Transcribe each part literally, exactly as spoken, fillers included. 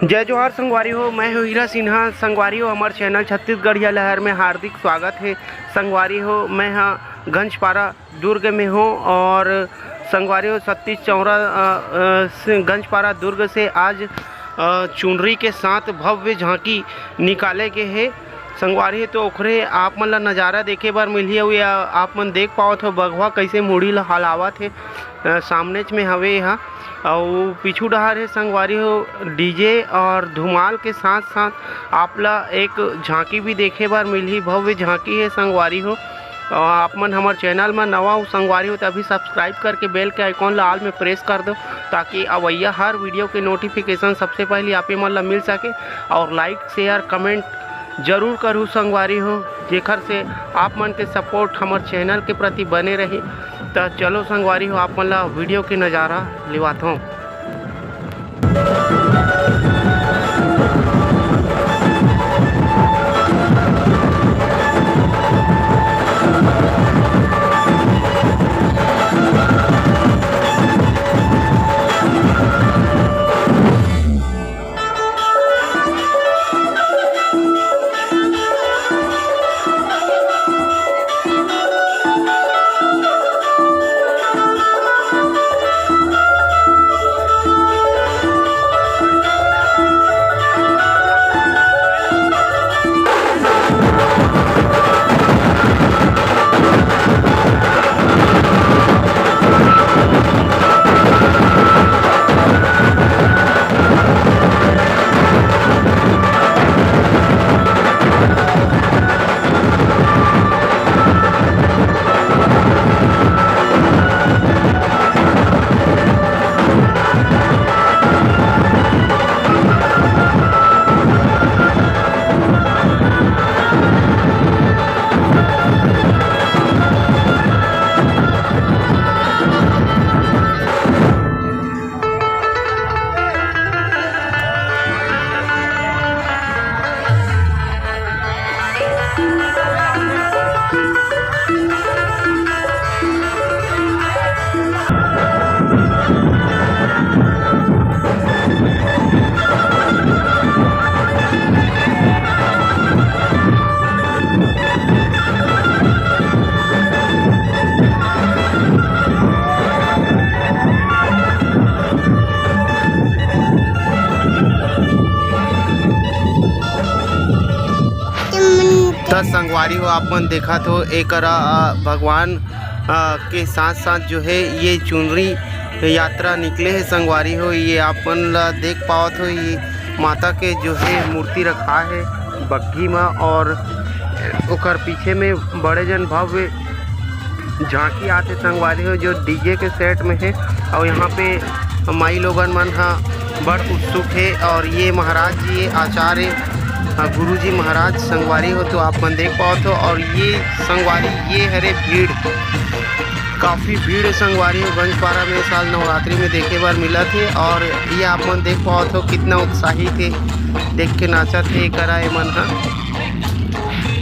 जय जोहार संगवारी हो, मैं हूँ हीरा सिन्हा। संगवारी हो, हमर चैनल छत्तीसगढ़िया लहर में हार्दिक स्वागत है। संगवारी हो, मैं हाँ गंजपारा दुर्ग में हूँ और संगवारी हो, सतीश चौरा, अ, अ, से, गंजपारा दुर्ग से आज, अ, चुनरी के साथ भव्य झांकी निकाले गे हे। संगवारी हो, तो ओखरे आप मन ला नजारा देखे बर मिलही। अउ या आप मन देख पावत हो, बघवा कैसे मुड़ी ला हलावत हे। अ, सामनेच में हवे एहा, अउ पीछू डहार हे संगवारी हो डीजे और धुमाल के साथ साथ आप ला एक झांकी भी देखे बर मिलही, भव्य झांकी हे संगवारी हो। अ, आप मन हमर चैनल म नवा हो संगवारी हो, त अभी सब्सक्राइब करके बेल के आइकॉन ला ऑल में प्रेस कर दो, ताकि अवइया हर वीडियो के नोटिफिकेशन सबसे पहले आप मन ला मिल सके। और लाइक, शेयर, कमेंट जरूर करू संगवारी हो, जेखर से आप मन के सपोर्ट हमर चैनल के प्रति बने रही। त चलो संगवारी हो, आप मन ला वीडियो के नजारा लिवात हूँ। त संगवारी हो, आप मन देखत हो, एकरा, अ, भगवान, अ, के साथ साथ जो है ये चुनरी यात्रा निकले है संगवारी हो। ये आप मन ला देख पावत हो, ये माता के जो है मूर्ति रखा है बग्घी म, और ओकर पीछे में बड़े जन भव्य झांकी आथे संगवारी हो, जो डीजे के सेट में है। और यहाँ पे माई लोगन मन ह बड़ उत्सुक हे। और ये महाराज जी, ये आचार्य, अ, गुरु जी महाराज संगवारी हो, तो आप मन देख पावत हो। और ये संगवारी, ये हरे भीड़, काफ़ी भीड़ हे संगवारी हो। गंजपारा में साल नवरात्रि में देखे बर मिलत हे। और ये आप मन देख पावत हो, कितना उत्साहित हे, देख के नाचत हे करा ए मन ह।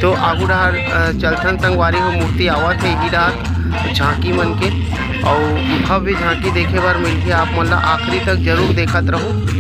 तो आगू डहार, अ, चलथन संगवारी हो, मूर्ति आवत हे इही डहार झांकी मन के, अउ भव्य झांकी देखे बर मिलही आप मन ला। आखिरी तक जरूर देखत रहू।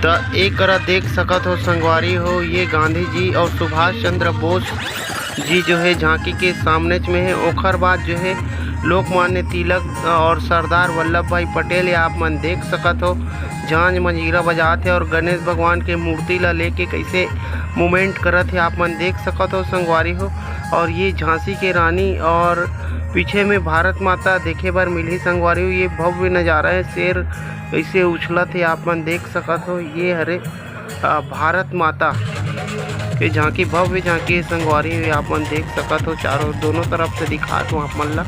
त एक करा देख सकत हो संगवारी हो, ये गांधी जी और सुभाष चंद्र बोस जी जो है झांकी के सामनेच में है। ओखर बाद जो है लोकमान्य तिलक और सरदार वल्लभ भाई पटेल, ये आप मन देख सकत हो, झांझ मंजीरा बजात हे और गणेश भगवान के मूर्ति ला लेके कैसे मूवमेंट करत हे, आप मन देख सकत हो संगवारी हो। और ये झांसी के रानी और पीछे में भारत माता देखे बर मिलही संगवारी हो। ये भव्य नजारा है, शेर कैसे उछलत हे, आप मन देख सकत हो। ये हरे, अ, भारत माता के झांकी, भव्य झांकी हे संगवारी हो, आप मन देख सकत हो। चारों, दोनों तरफ से दिखात हूँ आप मन ला।